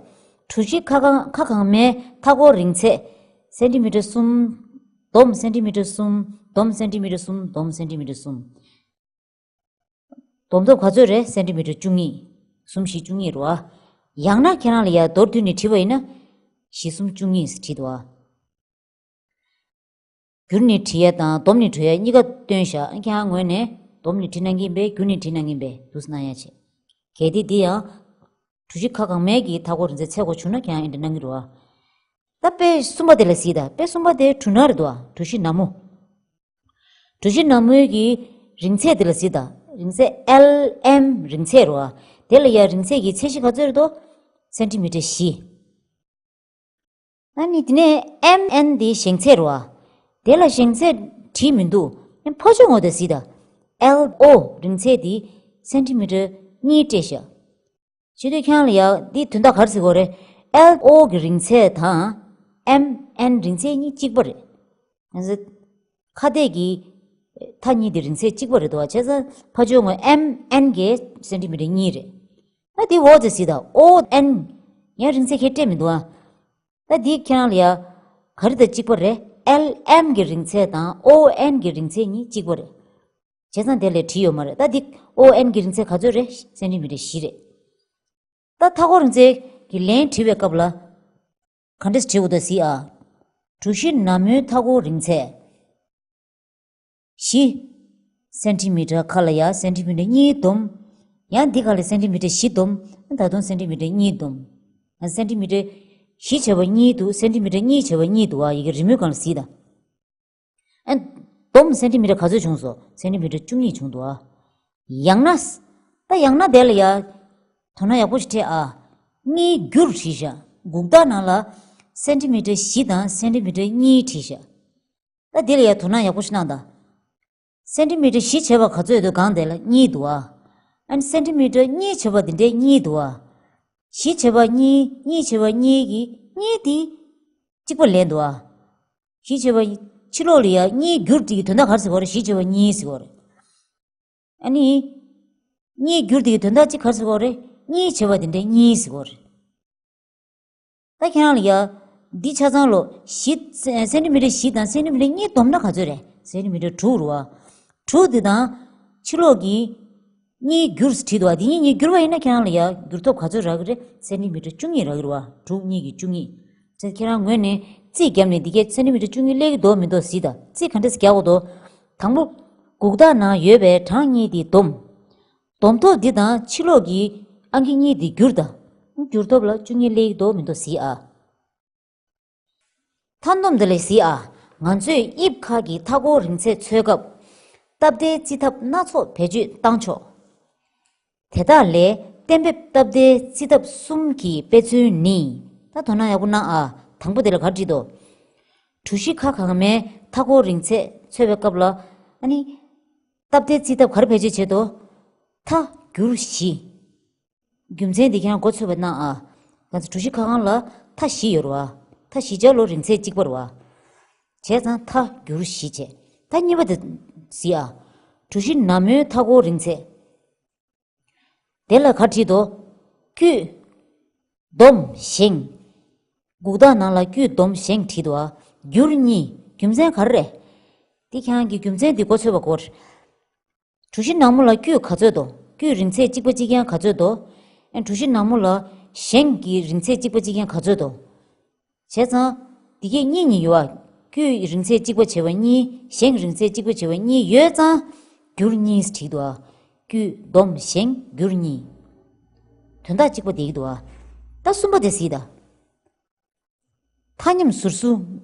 གྲུ་བཞི་ཁ་བསྒང་ཁ་གང་མའི་མཐའ་འཁོར་རིང་ཚད་སེན་ཊི་མི་ཊར་གསུམ། བསྡོམས་སེན་ཊི་མི་ཊར་གསུམ། བསྡོམས་སེན་ཊི་མི་ཊར་གསུམ། བསྡོམས་སེན་ཊི་མི་ཊར་གསུམ། བསྡོམས་སྟོབས་ག་ཚོད་རེད། སེན་ཊི་མི་ཊར་བཅུ་གཉིས། གསུམ་བཞི་བཅུ་གཉིས་རེད་བ། ཡང་ན་ཁྱེད་རང་ལ་ཡ་མདོར་བསྡུས་ནས་བྲིས་པ་ཡིན་ན། བཞི་གསུམ་བཅུ་གཉིས་བྲིས་འདུག་བ། བསྒྱུར་ནས་བྲིས་ཡ་དང་བསྡོམས་ནས་བྲིས་ཡ་གཉིས་ཀ་བཏོན་བཞག་ཁྱེད་རང་ངོས་ནས་བསྡོམས་ནས་བྲིས་གནང་གི་ཡིན་པས། བསྒྱུར་ནས་བྲིས་གནང་གི་ཡིན་པས། འདུག་སེ་གནང་ཡ་བྱེད། གལ་ཏེ་འདི་ཡང་གྲུ་བཞི་ཁ་གང་མའི་གི་མཐའ་འཁོར་རིང་ཚད་འཚོལ་དགོས་བྱུང་ན་ཁྱེད་རང་འདི་འདྲ་གནང་གི་རེད་བ། ད་དཔེ་གསུམ་པ་དེ་ལ་གཟིགས་དང་། དཔེ་གསུམ་པ་དེ་གྲུ་ནག་རེད་འདུག་བ། གྲུ་བཞི་ནག་མོ། གྲུ་བཞི་ནག་མོའི་གི་རིང་ཚད་དེ་ལ་གཟིགས་དང་། རིང་ཚད་ཨེལ་ཨེམ་རིང་ཚད་རེད་བ། དེ་ལ་ཡ་རིང་ཚད་ཀྱི་ཚད་གཞི་ག་ཚོད་རེད་དོ། སེན་ཊི་མི་ཊར་བཞི། ཨ་ནི་དེ་ནས་ཨེམ་ཨེན་དེ་བཞེངས་ཚད་རེད་བ། དེ་ལ་བཞེངས་ཚད་བྲིས་མི་འདུག་ཨ་ནི་ཕར་ཕྱོགས་ངོས་དེ་གཟིགས་དང་། ཨེལ་ཨོ་རིང་ཚད་དེ་སེན་ཊི་མི་ཊར་གཉིས་སྤྲད་བཞག་བྱེད་དུས་ཁྱེད་རང་ལ་ཡ་འདི་དོན་དག་ག་རེ་ཟེར་དགོས་རེད། ཨེལ་ཨོ་གི་རིང་ཚད་དང་ཨེམ་ཨེན་རིང་ཚད་གཉིས་གཅིག་པ་རེད། ང་ཚོ་ཁ་གཏད་ཀྱི་མཐའ་གཉིས་དེ་རིང་ཚད་གཅིག་པ་རེད་འདུག་བ། བྱས་ཙང་ཕར་ཕྱོགས་ངོས་ཨེམ་ཨེན་གྱི་སེན་ཊི་མི་ཊར་གཉིས་རེད། ད་འདི་འོག་དེ་གཟིགས་དང་། ཨོ་ཨེན་ཡང་རིང་ཚད་ཁྱེད་སྤྲད་མི་འདུག་ཨ། ད་འདི་ཁྱེད་རང་ལ་ཡ་ག་རེ་དང་གཅིག་པ་རེད། ཨེལ་ཨེམ་གྱི་རིང་ཚད་དང་ཨོ་ཨེན་གྱི་རིང་ཚད་གཉིས་གཅིག་པ་རེད། བྱས་ཙང་དེ་ལས་བྲིས་ཡོད་མ་རེད། ད་འདི་ཨོ་ཨེན་གྱི་རིང་ཚད་ག་ཚོད་རེད། སེན་ཊི་མི་ཊར་བཞི་རེད། ད་མཐའ་འཁོར་རིང་ཚད་ཀྱི་ལན་བྲིས་པའི་སྐབས་ལ་ག་འདྲས་བྲིས་དགོས་འདུག་གཟིགས་ཨ། གྲུ་བཞི་ནག་མོའི་མཐའ་འཁོར་རིང་ཚད། བཞི། སེན་ཊི་མི་ཊར་ཁ་ལ་ཡ་སེན་ཊི་མི་ཊར་གཉིས་བསྡོམས། ཡང་འདི་ཁ་ལ་སེན་ཊི་མི་ཊར་བཞི་བསྡོམས། ད་དུང་སེན་ཊི་མི་ཊར་གཉིས་བསྡོམས། ཨ་སེན་ཊི་མི་ཊར་བཞི་བྱས་པ་གཉིས་འདུག་སེན་ཊི་མི་ཊར་གཉིས་བྱས་པ་གཉིས་འདུག་ཨ་ཡི་གེ་རི་མོའི་སྒང་ལ་གཟིགས་དང་། ཨ་བསྡོམས་སེན་ཊི་མི་ཊར་ག་ཚོད་བྱུང་སོང་། སེན་ཊི་མི་ཊར་བཅུ་གཉིས་བྱུང་འདུག་ཨ། ཡང་ན། ད་ཡང་ན་དེ་ལ་ཡ། དོ་སྣང་ཡག་པོ་ཞིག་སྤྲད་ཨ། གཉིས་བསྒྱུར་བྲིས་ཤག་འགུག་རྟགས་ནང་ལ། སེན་ཊི་མི་ཊར་བཞི་དང་སེན་ཊི་མི་ཊར་གཉིས་བྲིས་ཤག་ད་དེ་ལ་ཡ་དོ་སྣང་ཡག་པོ་ཞིག་གནང་དང་། སེན་ཊི་མི་ཊར་བཞི་བྱས་པ་ག་ཚོད་འདུག་སྒང་དེ་ལ་གཉིས་འདུག་ཨ། ཨ་ནི་སེན་ཊི་མི་ཊར་གཉིས་བྱས་པ་འདི་འདྲའི་གཉིས་འདུག་ཨ། བཞི་བྱས་པ་གཉིས། གཉིས་བྱས་པ་གཉིས་ཀྱི་གཉིས་དེ་གཅིག་པ་ལེན་འདུག་ཨ། བཞི་བྱས་པ་ཕྱི་ལོགས་ལ་ཡ་གཉིས་བསྒྱུར་དེ་གི་དོན་དག་ག་རེ་ཟེར་གོ་རེད། བཞི་བྱས་པ་གཉིས་ཟེར་གོ་རེད། ཨ་ནི། གཉིས་བསྒྱུར་དེ་གི་དོན་དག་གཅིག་ག་རེ་ཟེར་གོ་རེད། གཉིས་བྱས་པ་དེ་འདྲའི་གཉིས་ཟེར་གོ་རེད། ད་ཁྱེད་རང་ལ་ཡ། འདི་ཆ་ཚང་ལོ། བཞི། སེན་ཊི་མི་ཊར་བཞི་དང་སེན་ཊི་མི་ཊར་གཉིས་བསྡོམས་ན་ག་ཚོད་རེད། སེན་ཊི་མི་ཊར་དྲུག་རེད་བ། དྲུག་འདི་དང་། ཕྱི་ལོགས་ཀྱི། གཉིས་བསྒྱུར་བྲིས་འདུག་བ། འདི་གཉིས་གཉིས་བསྒྱུར་བ་ཡིན་ན་ཁྱེད་རང་ལ་ཡ་བསྒྱུར་ཐོབ་ག་ཚོད་རག་གི་རེད། སེན་ཊི་མི་ཊར་བཅུ་གཉིས་རག་གི་རེད་བ། དྲུག་གཉིས་ཀྱི་བཅུ་གཉིས། ཚེ་ཁྱེད་རང་ངོས་ནས་རྩིས་བརྒྱབ་ནས་འདི་གའི་སེན་ཊི་མི་ཊར་བཅུ་གཉིས་སླེབས་ཀྱི་འདུག་མི་འདུག་གཟིགས་དང་། རྩིས་ག་འདྲས་རྒྱག་དགོས་འདུག་དང་པོ། འགུག་རྟགས་ནང་ཡོད་པའི་གྲངས་གཉིས་དེ་བསྡོམས། བསྡོམས་ཐོབ་འདི་དང་ཕྱི་ལོགས་ཀྱི་ཨང་ཀི་གཉིས་དེ་བསྒྱུར་དང་། བསྒྱུར་ཐོབ་ལ་བཅུ་གཉིས་སླེབས་ཀྱི་འདུག་མི་འདུག་གཟིགས་ཨ། མཐའ་བསྡོམས་དེ་ལ་གཟིགས་ཨ། ང་ཚོས་དབྱིབས་ཁག་གི་མཐའ་འཁོར་རིང་ཚད་འཚོལ་སྐབས། སྟབས་བདེའི་རྩིས་ཐབས་སྣ་ཚོགས་བེད་སྤྱོད་བཏང་ཆོག་དེ་དག་ལས་གཏན་འབེབས་སྟབས་བདེའི་རྩིས་ཐབས་གསུམ་གྱི་དཔེ་མཚོན་ནི། ད་དོ་སྣང་ཡག་པོ་གནང་ཨ། དང་པོ་དེ་ལ་ག་རེ་བྲིས་འདུག་གྲུ་བཞི་ཁ་གང་མའི་མཐའ་འཁོར་རིང་ཚད་འཚོལ་བའི་སྐབས་ལ། ཨ་ནི། སྟབས་བདེའི་རྩིས་ཐབས་ག་རེ་བེད་སྤྱོད་བྱེད་དོ། མཐའ་བསྒྱུར་བཞི། རྒྱུ་མཚན་འདི་ཁྱེད་རང་མགོ་ཚོད་པ་གནང་ཨ། ང་ཚོ་གྲུ་བཞི་ཁ་གང་ལ་མཐའ་བཞི་ཡོད་རེད་བ། མཐའ་བཞི་ཆ་ལོ་རིང་ཚད་གཅིག་པ་རེད་བ། བྱས་ཙང་མཐའ་བསྒྱུར་བཞི་བྱས། མཐའ་གཉིས་པ་དེ་གཟིགས་ཨ། གྲུ་བཞི་ནག་མོའི་མཐའ་འཁོར་རིང་ཚད། དེ་ལ་ག་བྲིས་འདུག་དཀྱུས། བསྡོམས་བཞེངས། འགུག་རྟགས་ནང་ལ་དཀྱུས་བསྡོམས་བཞེངས་བྲིས་འདུག་ཨ། བསྒྱུར་གཉིས། རྒྱུ་མཚན་ག་རེ་རེད། འདི་ཁྱེད་རང་གི་རྒྱུ་མཚན་འདི་མགོ་ཚོད་པ་དགོས། གྲུ་བཞི་ནག་མོ་ལ་དཀྱུས་ག་ཚོད་འདུག་དཀྱུས་རིང་ཚད་གཅིག་པ་གཅིག་རྐྱང་ག་ཚོད་འདུག་ཨ་གྲུ་བཞི་ནག་མོ་ལ་བཞེངས་ཀྱི་རིང་ཚད་གཅིག་པ་གཅིག་རྐྱང་ག་ཚོད་འདུག་བྱས་ཙང་། འདི་གས་གཉིས་གཉིས་ཡོད་ཨ། དཀྱུས་རིང་ཚད་གཅིག་པ་བྱས་པ་གཉིས། བཞེངས་རིང་ཚད་གཅིག་པ་བྱས་པ་གཉིས་ཡོད་ཙང་། བསྒྱུར་གཉིས་བྲིས་འདུག་ཨ། དཀྱུས་བསྡོམས་བཞེངས་བསྒྱུར་གཉིས། དོན་དག་གཅིག་པ་བསྡད་ཀྱི་འདུག་ཨ། ད་གསུམ་པ་དེ་གཟིགས་དང་། མཐའ་མཉམ་ཟུར་གསུམ་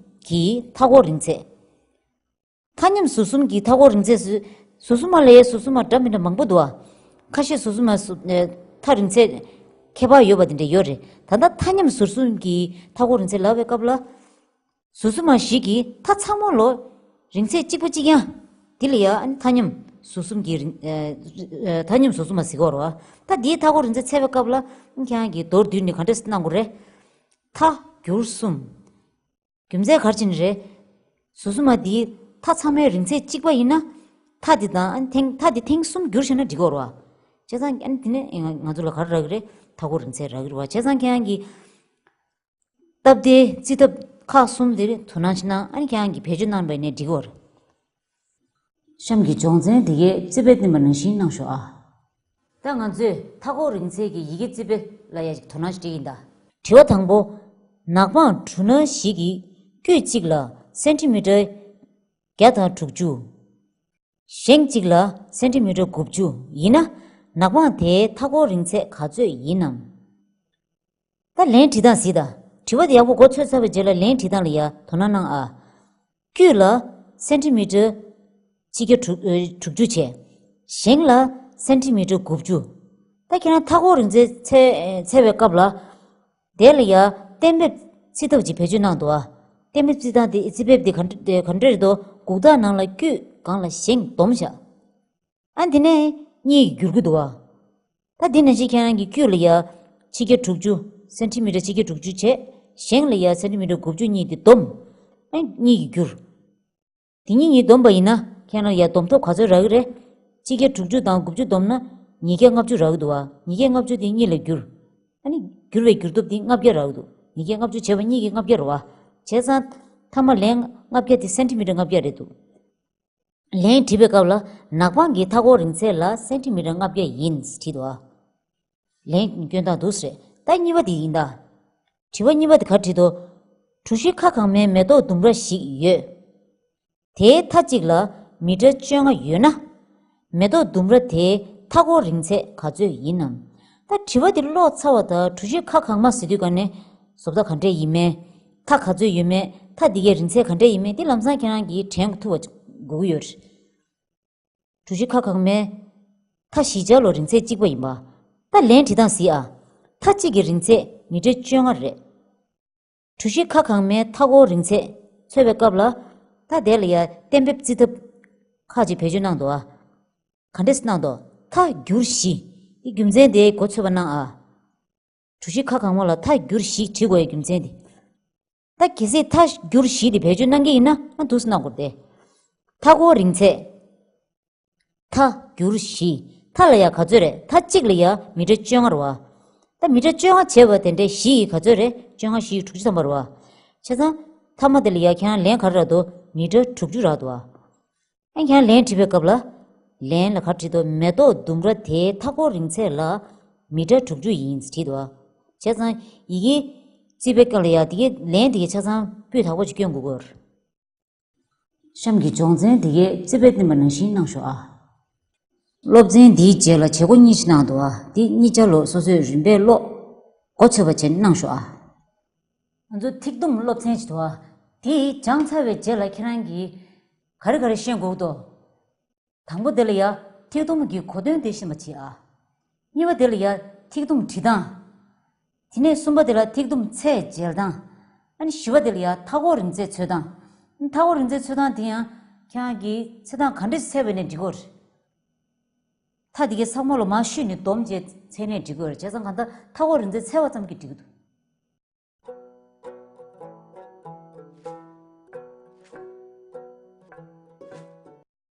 གྱི་མཐའ་འཁོར་རིང་ཚད། མཐའ་མཉམ་ཟུར་གསུམ་གྱི་མཐའ་འཁོར་རིང་ཚད་སུ། ཟུར་གསུམ་མ་ལ་ཡའི་ཟུར་གསུམ་མ་འདྲ་མི་འདྲ་མང་པོ་འདུག་ཨ། ཁ་ཤས་ཟུར་གསུམ་མ་སུ། ཨེ། མཐའ་རིང་ཚད་ཁྱད་པར་ཡོད་པ་དེ་འདྲ་ཡོད་རེད། ད་ལྟ་མཐའ་མཉམ་ཟུར་གསུམ་གྱི་མཐའ་འཁོར་རིང་ཚད་ལབ་པའི་སྐབས་ལ། ཟུར་གསུམ་མ་ཞིག་གི་མཐའ་ཚང་མ་ལོ་རིང་ཚད་གཅིག་པ་གཅིག་རྐྱང་། དེ་ལ་ཡ་ཨ་ནི་མཐའ་མཉམ་ཟུར་གསུམ་གྱི་རིང་། ཨེ། ཨེ། མཐའ་མཉམ་ཟུར་གསུམ་མ་ཟེར་གྱི་ཡོད་རེད་བ། ད་འདིའི་མཐའ་འཁོར་རིང་ཚད་འཚོལ་བའི་སྐབས་ལ་ཁྱེད་རང་གིས་མདོར་བསྡུས་ནས་ག་འདྲས་གནང་དགོས་རེད། མཐའ་བསྒྱུར་གསུམ། རྒྱུ་མཚན་ག་རེ་བྱས་ནས་རེད། ཟུར་གསུམ་མ་འདིའི་མཐའ་ཚང་མའི་རིང་ཚད་གཅིག་པ་ཡིན་ན། མཐའ་འདི་དང་ཨ་ནི་ཐེངས། མཐའ་འདི་ཐེངས་གསུམ་བསྒྱུར་བྱས་ན་འགྲིག་གི་ཡོད་རེད་བ། བྱས་ཙང་ཨ་ནི་དེ་ནས་ང་ང་ཚོ་ལ་ག་རེ་རག་གི་རེད། མཐའ་འཁོར་རིང་ཚད་རག་གི་རེད་བ། བྱས་ཙང་ཁྱེད་རང་གིས། སྟབས་བདེའི་རྩིས་ཐབས་ཁག་གསུམ་དེར་དོ་སྣང་ཞིག་གནང་། ཨ་ནི་ཁྱེད་རང་གིས་བེད་སྤྱོད་གནང་བ་ཡིན་ན་འགྲིག་གི་ཡོད་རེད། གཤམ་གྱི་སྦྱོང་ཚན་འདི་གའི་རྩིས་དཔེ་བསྟན་པ་ནང་བཞིན་གནང་ཤོག་ཨ། ད་ང་ཚོས་མཐའ་འཁོར་རིང་ཚད་ཀྱི་ཡི་གེ་རྩིས་དཔེ་ལ་ཡ་ཞིག་དོ་སྣང་ཞིག་སྤྲད་ཀྱི་ཡིན་ད། དྲི་བ་དང་པོ། ནག་པང་གྲུ་སྣ་ཞིག་གི་དཀྱུས་གཅིག་ལ་སེན་ཊི་མི་ཊར་བརྒྱ་དང་དྲུག་ཅུ། བཞེངས་གཅིག་ལ་སེན་ཊི་མི་ཊར་དགུ་བཅུ་ཡིན་ན། ནག་པང་དེའི་མཐའ་འཁོར་རིང་ཚད་ག་ཚོད་ཡིན་ནམ། ད་ལན་བྲིས་སྟངས་གཟིགས་དང་། དྲི་བ་དེ་ཡག་པོ་མགོ་ཚོས་ཚར་བའི་རྗེས་ལ་ལན་བྲིས་སྟངས་ལ་ཡ་དོ་སྣང་གནང་ཨ། དཀྱུས་ལ་སེན་ཊི་མི་ཊར་ཆིག་བརྒྱ་དྲུག་ཨེ། དྲུག་ཅུ་བྱས། བཞེངས་ལ་སེན་ཊི་མི་ཊར་དགུ་བཅུ། ད་ཁྱེད་རང་མཐའ་འཁོར་རིང་ཚད་འཚོལ་འཚོལ་བའི་སྐབས་ལ། དེ་ལ་ཡ་གཏན་འབེབས་རྩིས་ཐབས་ཅིག་བེད་སྤྱོད་གནང་འདུག་ཨ། གཏན་འབེབས་རྩིས་སྟངས་དེ། རྩིས་དཔེ་དེ་ག་འདྲ་ག་འདྲ་རེད་དོ། འགུག་རྟགས་ནང་ལ་དཀྱུས་སྒང་ལ་བཞེངས་བསྡོམས་བཞག་ཨ་དེ་ནས་གཉིས་ཀྱིས་བསྒྱུར་གྱི་འདུག་བ། ད་འདི་ནང་བཞིན་ཁྱེད་རང་གི་དཀྱུས་ལ་ཡ་ཆིག་བརྒྱ་དྲུག་ཅུ། སེན་ཊི་མི་ཊར་ཆིག་བརྒྱ་དྲུག་ཅུ་བྱས། བཞེངས་ལ་ཡ་སེན་ཊི་མི་ཊར་དགུ་བཅུ་གཉིས་དེ་བསྡོམས། ཨ་གཉིས་ཀྱིས་བསྒྱུར། དེ་གཉིས་གཉིས་བསྡོམས་པ་ཡིན་ན་ཁྱེད་རང་ལ་ཡ་བསྡོམས་ཐོབ་ག་ཚོད་རག་གི་རེད། ཆིག་བརྒྱ་དྲུག་ཅུ་དང་དགུ་བཅུ་བསྡོམས་ན་ཉིས་བརྒྱ་ལྔ་བཅུ་རག་གི་འདུག་བ། ཉིས་བརྒྱ་ལྔ་བཅུ་དེ་གཉིས་ལ་བསྒྱུར། ཨ་ནི་བསྒྱུར་བའི་བསྒྱུར་ཐོབ་དེ་ལྔ་བརྒྱ་རག་གི་འདུག་ཉིས་བརྒྱ་ལྔ་བཅུ་བྱས་པ་གཉིས་ཀྱིས་ལྔ་བརྒྱ་རེད་བ། བྱས་ཙང་མཐའ་མ་ལན་ལྔ་བརྒྱ་དེ་སེན་ཊི་མི་ཊར་ལྔ་བརྒྱ་རེད་འདུག་ལན་བྲིས་པའི་སྐབས་ལ་ནག་པང་གི་མཐའ་འཁོར་རིང་ཚད་ལ་སེན་ཊི་མི་ཊར་ལྔ་བརྒྱ་ཡིན་བྲིས་འདུག་ཨ། ལན་སྐྱོན་སྟངས་འདུག་སེ་རེད། ད་གཉིས་པ་དེ་ཡིན་ད། དྲི་བ་གཉིས་པ་དེ་ག་བྲིས་འདུག་གྲུ་བཞི་ཁ་གང་མའི་མེ་ཏོག་ལྡུམ་ར་ཞིག་ཡོད། དེའི་མཐའ་གཅིག་ལ་མི་ཊར་བཅོ་ལྔ་ཡོད་ན། མེ་ཏོག་ལྡུམ་ར་དེའི་མཐའ་འཁོར་རིང་ཚད་ག་ཚོད་ཡིན་ནམ། ད་དྲི་བ་འདི་ཀློག་ཚར་བ་དང་གྲུ་བཞི་ཁ་གང་མ་ཟེར་དུས་ག་ནས་བཟོ་ལྟ་ག་འདྲས་ཡིན་མིན། མཐའ་ག་ཚོད་ཡོད་མེད། མཐའ་འདི་གའི་རིང་ཚད་ག་འདྲས་ཡིན་མིན་འདི་ལམ་སང་ཁྱེད་རང་གིས་དྲན་ཐུབ་པ་དགོས་ཀྱི་ཡོད་རེད། གྲུ་བཞི་ཁ་གང་མའི་མཐའ་བཞི་ཆ་ལོ་རིང་ཚད་གཅིག་པ་ཡིན་པ། ད་ལན་བྲིས་སྟངས་གཟིགས་ཨ། མཐའ་གཅིག་གི་རིང་ཚད་མི་ཊར་བཅོ་ལྔ་རེད། གྲུ་བཞི་ཁ་གང་མའི་མཐའ་འཁོར་རིང་ཚད་འཚོལ་བའི་སྐབས་ལ། ད་དེ་ལ་ཡ་གཏན་འབེབས་རྩིས་ཐབས་ཁག་ཅིག་བེད་སྤྱོད་གནང་འདུག་ཨ། ག་འདྲས་གནང་འདུག་མཐའ་བསྒྱུར་བཞི། འདི་རྒྱུ་མཚན་དེ་མགོ་ཚོད་པ་གནང་ཨ། གྲུ་བཞི་ཁ་གང་མ་ལ་མཐའ་བསྒྱུར་བཞི་བྲིས་དགོས་ཡའི་རྒྱུ་མཚན་དེ། ད་གལ་སྲིད་མཐའ་བསྒྱུར་བཞི་དེ་བེད་སྤྱོད་གནང་གི་ཡིན་ན་ང་འདུག་སེ་གནང་དགོས་རེད་དེ། མཐའ་འཁོར་རིང་ཚད། མཐའ་བསྒྱུར་བཞི། མཐའ་ལ་ཡ་ག་ཚོད་རེད། མཐའ་གཅིག་ལ་ཡ་མི་ཊར་བཅོ་ལྔ་རེད་བ། ད་མི་ཊར་བཅོ་ལྔ་བྱས་པ་དེ་འདྲའི་བཞི་ཡི་ག་ཚོད་རེད། བཅོ་ལྔ་བཞི་ཡི་དྲུག་ཅུ་ཐམ་པ་རེད་བ། བྱས་ཙང་། མཐའ་མ་དེ་ལ་ཡ་ཁྱེད་རང་ལན་ག་རེ་རག་འདུག་མི་ཊར་དྲུག་ཅུ་རག་འདུག་བ། ཨ་ཁྱེད་རང་ལན་བྲིས་པའི་སྐབས་ལ། ལན་ལ་ག་རེ་བྲིས་འདུག་མེ་ཏོག་ལྡུམ་ར་དེའི་མཐའ་འཁོར་རིང་ཚད་ལ་མི་ཊར་དྲུག་ཅུ་ཡིན་བྲིས་འདུག་བ། བྱས་ཙང་ཡི་གེ་བརྩིས་པའི་སྐབས་ལ་ཡ་དེ་གའི་ལན་དེ་གའི་ཆ་ཚང་སྤུས་དག་པོ་ཅིག་སྐྱོན་དགོས་ཀྱི་ཡོད་རེད། གཤམ་གྱི་སྦྱོང་ཚན་དེ་གའི་རྩིས་དཔེ་བསྟན་པ་ནང་བཞིན་གནང་ཤོག་ཨ། སློབ་ཚན་འདིའི་རྗེས་ལ་བྱེད་སྒོ་གཉིས་ཤིག་གནང་འདུག་ཨ། འདི་གཉིས་ཆ་ལོ་སོ་སོས་རིམ་པས་ཀློག་མགོ་ཚོད་པ་བྱས་གནང་ཤོག་ཨ། ང་ཚོ་ཐིག་དུམ་སློབ་ཚན་ཞིག་འདུག་ཨ། དེ་སྦྱངས་ཚར་བའི་རྗེས་ལ་ཁྱེད་རང་གིས་ག་རེ་ག་རེ་ཤེས་དགོས་འདུག་དང་པོ་དེ་ལ་ཡ་ཐིག་དུམ་གྱི་གོ་དོན་དེ་ཤེས་པ་བྱེད་ཨ། གཉིས་པ་དེ་ལ་ཡ་ཐིག་དུམ་བྲིས་སྟངས། དེ་ནས་གསུམ་པ་དེ་ལ་ཐིག་དུམ་ཚད་འཇལ་སྟངས། ཨ་ནི་བཞི་པ་དེ་ལ་ཡ་མཐའ་འཁོར་རིང་ཚད་འཚོལ་སྟངས། མཐའ་འཁོར་རིང་ཚད་འཚོལ་སྟངས་དེ་ཡང་ཁྱེད་རང་གིས་ཚད་སྟངས་ག་འདྲས་འཚོལ་བ་ནས་འགྲིག་གི་རེད། མཐའ་དེ་གའི་ཚང་མ་ལ་མར་བཤུས་ནས་སྡོམ་བྱས་འཚོལ་ནས་འགྲིག་གི་རེད། བྱས་ཙང་གང་ལྟར་མཐའ་འཁོར་རིང་ཚད་འཚོལ་བ་ཙམ་གྱིས་འགྲིག་གི་འདུག